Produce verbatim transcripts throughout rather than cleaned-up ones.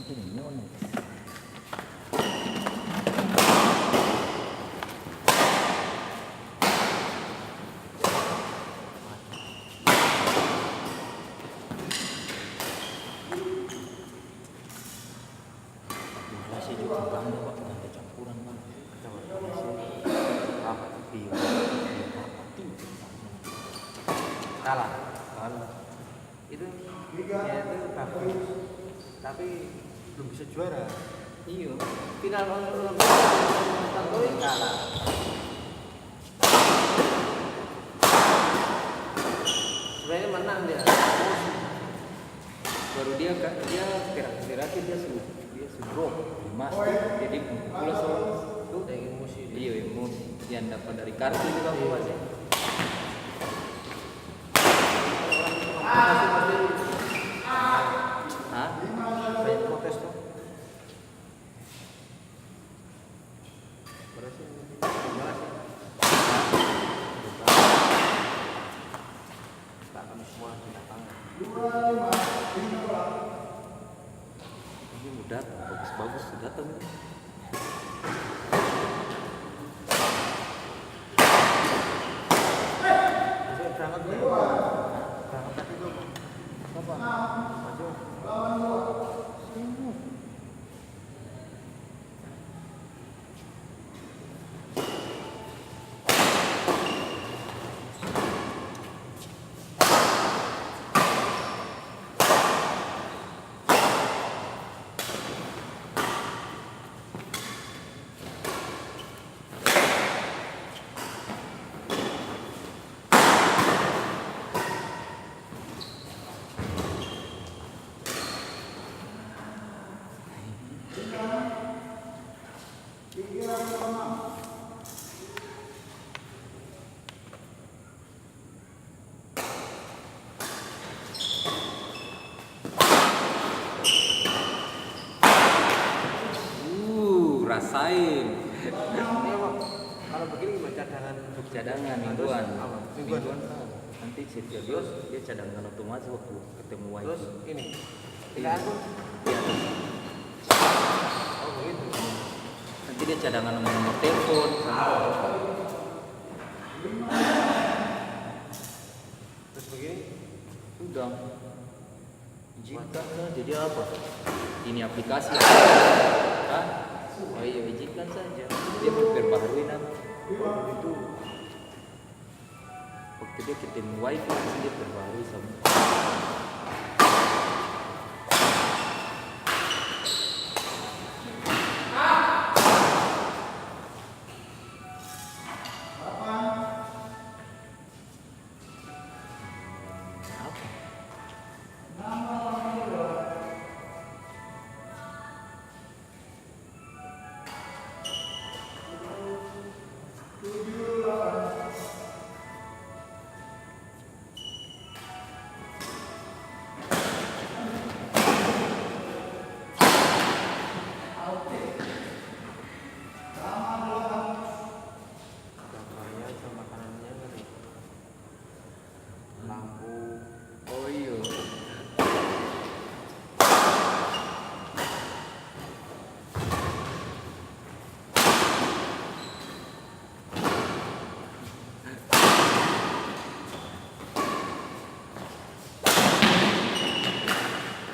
Rasa juga kurang deh, Pak, kurang kecampuran, Bang. Kita buat rasa. Apa? Iya. Iya, Pak. Kalah. Kalah. Itu, ya, itu bagus. Tapi belum bisa juara. Iya. Final Tantowi kalah. Sebenarnya menang dia. Baru dia ka-, dia terakhir-terakhir dia su-, dia su drop emas tuh, jadi pula sama tuh. Yang emosi dia. Iya, emosi. Yang dapat dari kartu itu kan. Iya. Pasti, pasti. Hah? Banyak protes tuh. Berhasil. Berhasil. Kita akan semua kita tangan. Ini mau datang, bagus-bagus datang. Berangkat dulu. Berangkat dulu. Siapa? Maju. Uh, rasain. Iya, Bang. Kalau begini gimana cadangan? Untuk cadangan, nah, terus mingguan. Apa? Mingguan. Mingguan, ah, nanti setiap dia, dia cadangan otomatis waktu ketemu wifi. Terus ini, iya, tidak akun? Iya. Oh, begitu. Nanti dia cadangan nomor-nomor telepon. Terus begini? Sudah. Izinkan saja, dia apa? Ini aplikasi apa? Hah? Oh iya, izinkan saja. Dia mau perbaharui nanti. Oh, begitu. Waktu dia ketemu wifi, langsung dia perbaharui samua. Ada perayaan sama makanannya, ngeri. Lampu. Oh, iyo.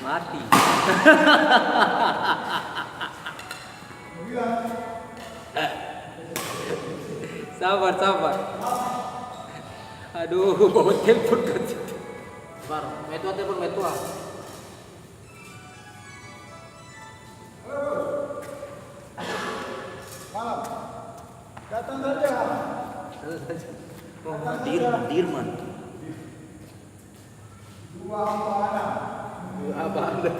Mati. Sabar, sabar. Aduh, bawa telepon ka situ. Sabar, metua telepon, metua. Malam. Datang saja. Dir-, Dirman. Dua abang anak. Dua abang anak.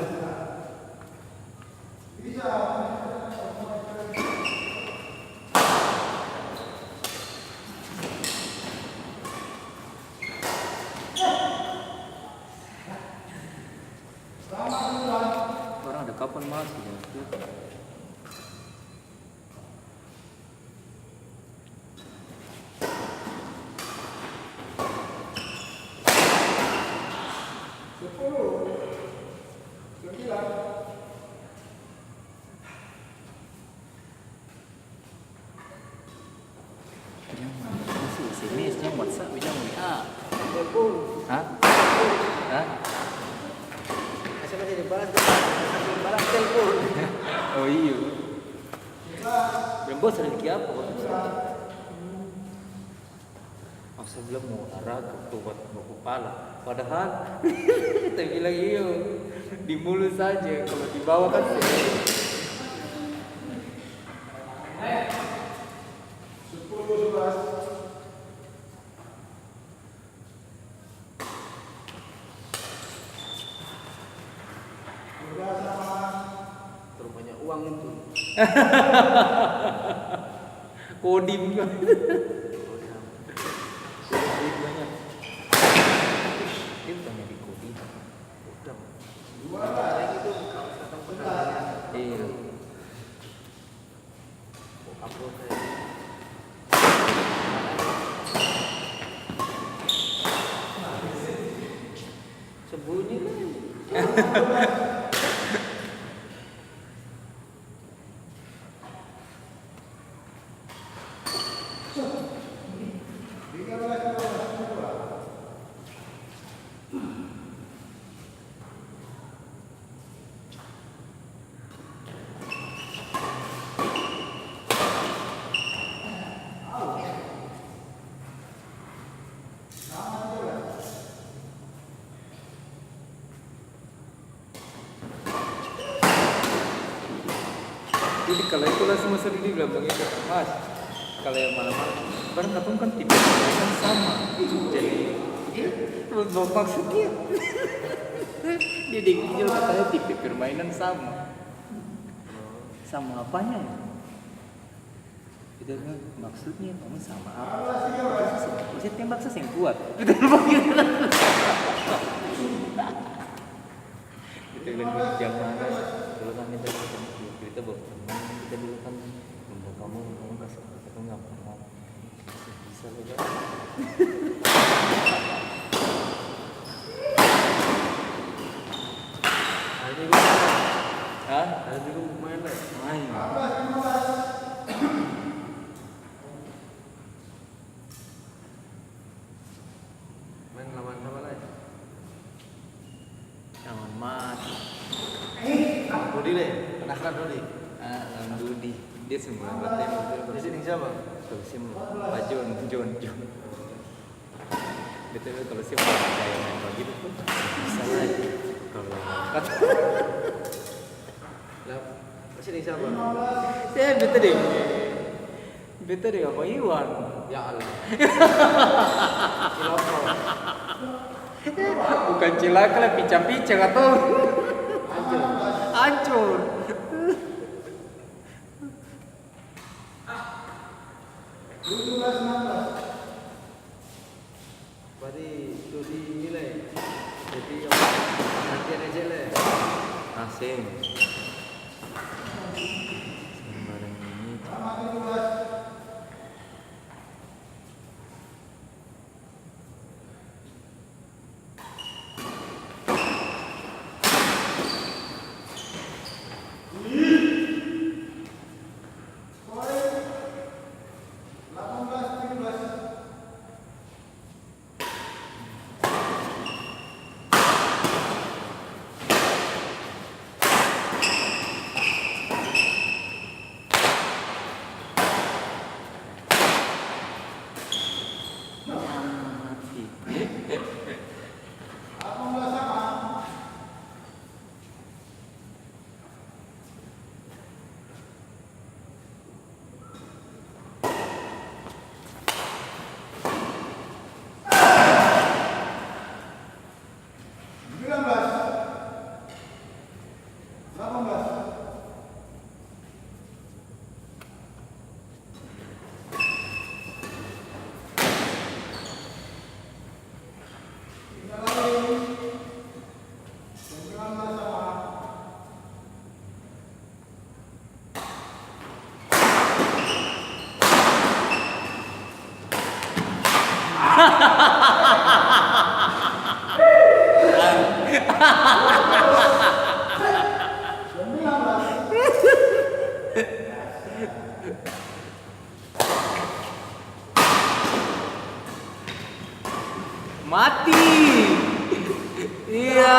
Orang ada kapan masuk ya? Sepuluh, sembilan, Telepon. Hah? Hah? Masa masih dibalas, balas telepon. Oh, iyo. Bilang, "Bos, ada biking apa?" Masa bilang mau olahraga, tobat baku pala. Padahal, kita bilang, "Iyo, di mulut saja, kalau di bawah kan seng." Terlalu banyak uang itu. Kodim. Kodim banyak. Dia bukannya di Kodim. Kodim. Iya. Sembunyi lai. Jadi, kalo itu langsung masuk di bilang bagitu, "Mas, kalo yang mana-mana, barang katong kan tipe permainan sama." Jadi, maksudnya, dia deng Ijal katanya tipe permainan sama. Sama apanya ya? Kita bilang, "Maksudnya kamu sama apa?" Maksudnya tembak sa seng kuat. Kita bilang, "Jam mana?" Dulu kan kita, kita bawa teman, kita dulu kan minta kamu, kamu kasih, kita nggak pernah. Bisa juga. Ada juga. Hah? Ada juga mau main, Lai. Main. Main lawan siapa, Lai? Lawan Mat. Dodi, Lai. Penasaran, Dodi. Ah, lawan Dodi. Dia semua bertemu. Dia sini siapa? Terus si Mat. Pak Jon, Jon, Jon. Betul, kalau siapa kayak main bagitu tuh, bisa, Lai. Kalau Lah, masih ada siapa? Eh, beta deng, beta deng Abang Iwan. Ya Allah. Cilaka. Bukan cilaka lah, pica-pica katong. Hancur. Hancur. Berarti itu dinilai. Jadi, apa, latihan aja lah. Asing. Sembarang ini. Mati. Iya.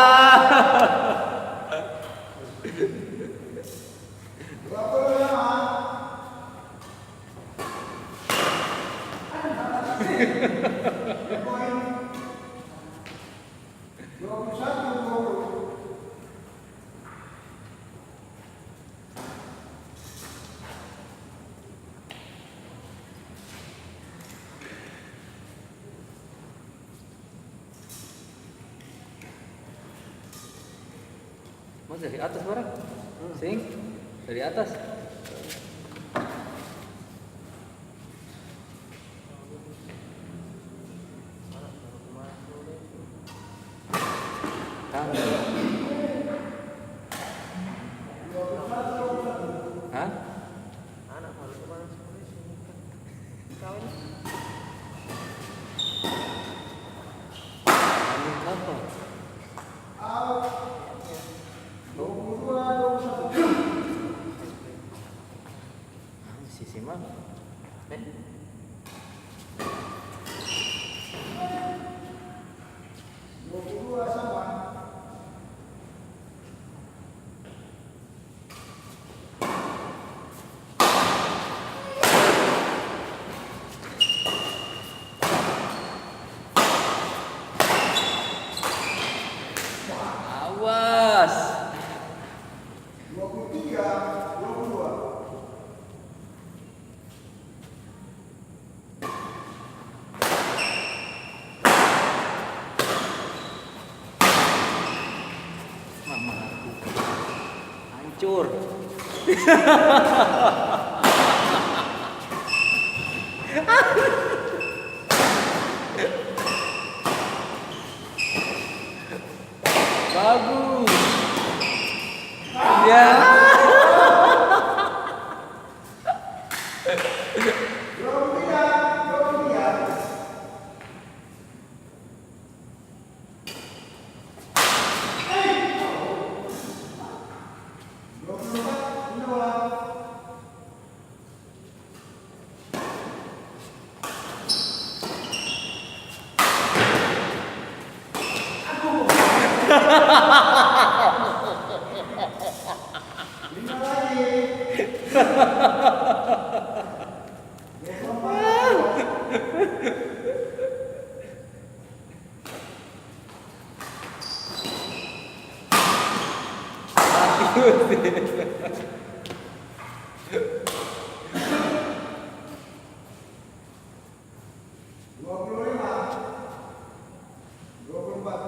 Mas, dari atas barang? Seng? Dari atas? Kami. Hah? Kami apa? Ah, sisi mana? Eh? Awas. Mama aku hancur. Bagus. Ya. Dua puluh lima, dua puluh empat.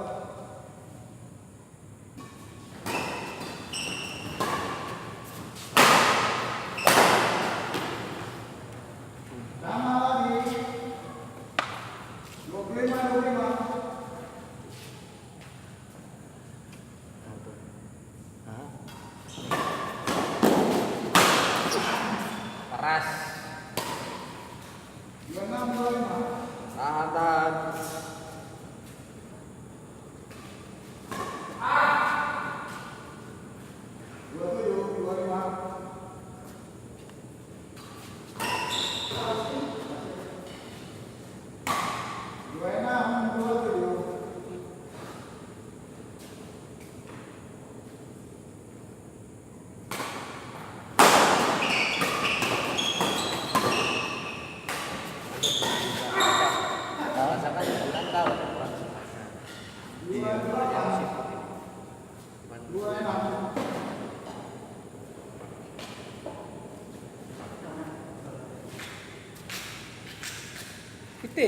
Tambah lagi. Dua puluh lima, dua puluh lima. Hah? Keras. Tahan, tahan. Itu,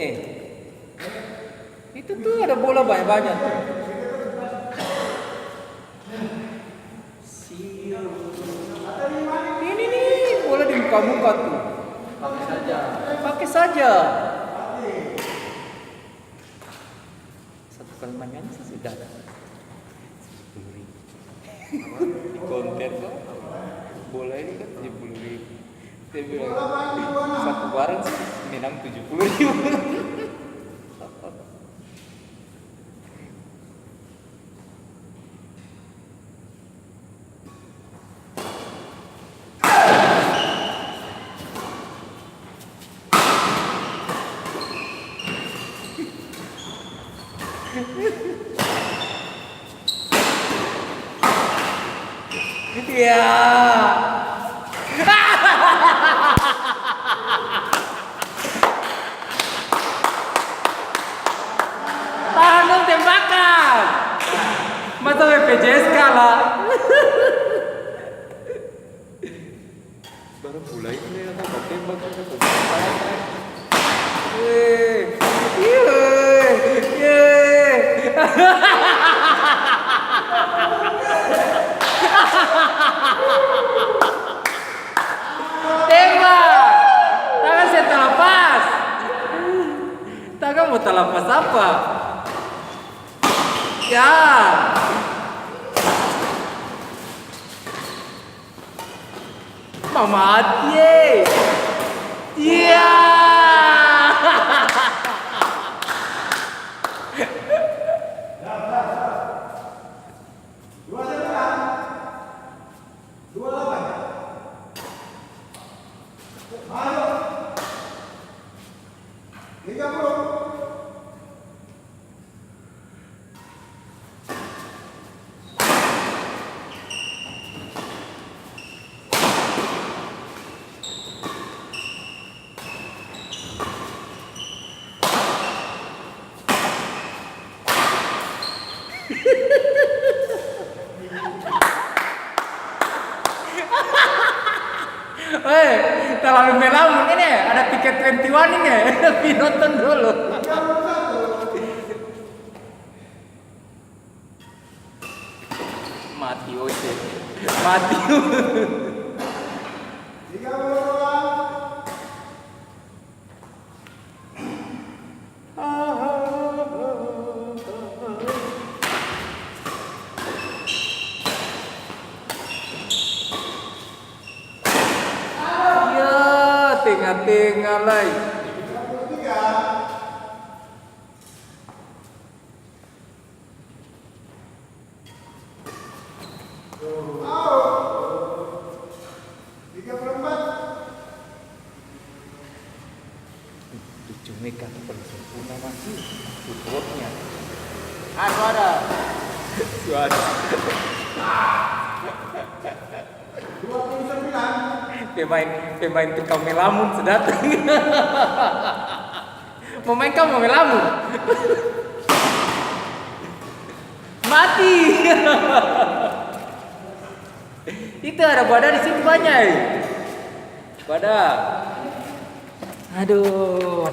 itu tuh ada bola banya-banya tuh. Sial. Ini nih, bola di muka-muka tuh. Pakai saja. Pakai saja. Satu kali main kan sudah. Sepuluh ribu. Di konter tuh, bola ini kan tujuh puluh ribu. Dia bilang, "Satu barang sih menang tujuh puluh ribu." Ya. Tahan dong tembakan. Masa B P J S kalah. Baru mulai ini, ada tembak, ada tembak. Eh, iya, iya. Tembak! Tangan seng talapas. Tangan mo talapas apa? Ya. Mama Atie. Iya. Weh, talalu melamun ini, ada tiket twenty one ini, pi nonton dulu. Mati, Oce. Mati. Ya, tenga-tenga lai. Tujuh meka tu paling sempurna, Mas. Footworknya. Anu ada. Suara. Pemain, pemain tukang melamun su datang. Mo maeng ka mo melamun? Mati. Itu ada badak di situ banya, e. Badak. Aduh.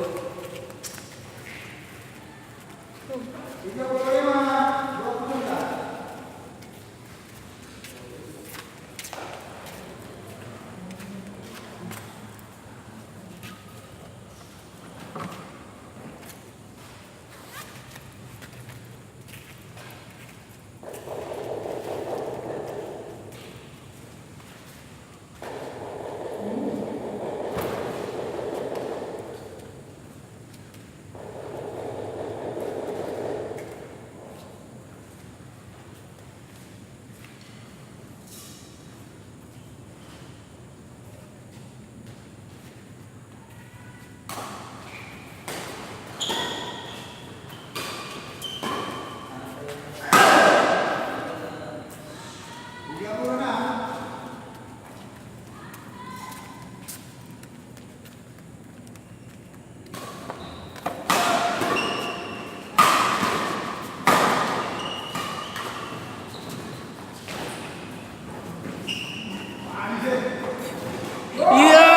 Iya.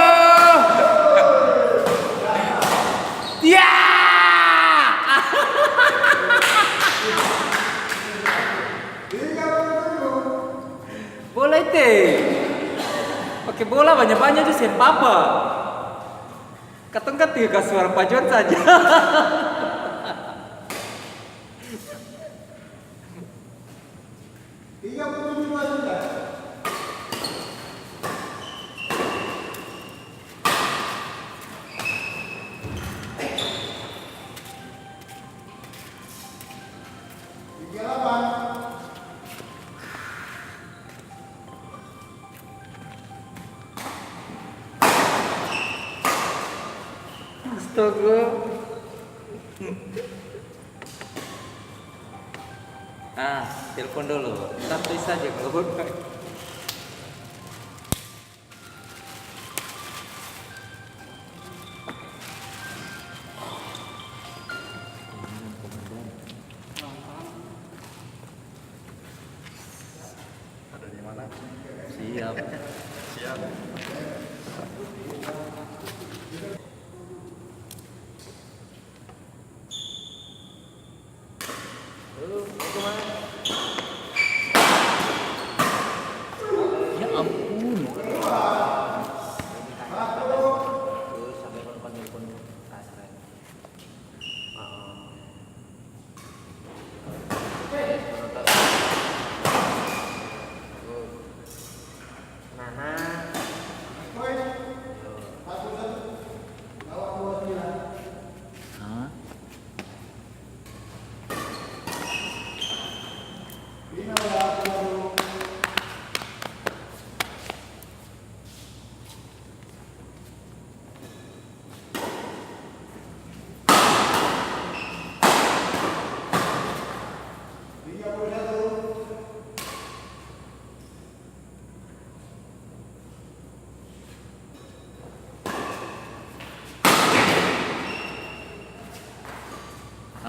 Iya. Bola itu. Pake bola banya-banya tu seng papa. Katong kan tinggal kas suara pajuan saja. Tiga puluh tujuh dua sembilan. Tiga delapan. Astaga. Ah, telepon dulu. Santai saja kalau bermain. Ada di mana? Siap. Siap. Ya ampun. Hah?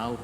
Au.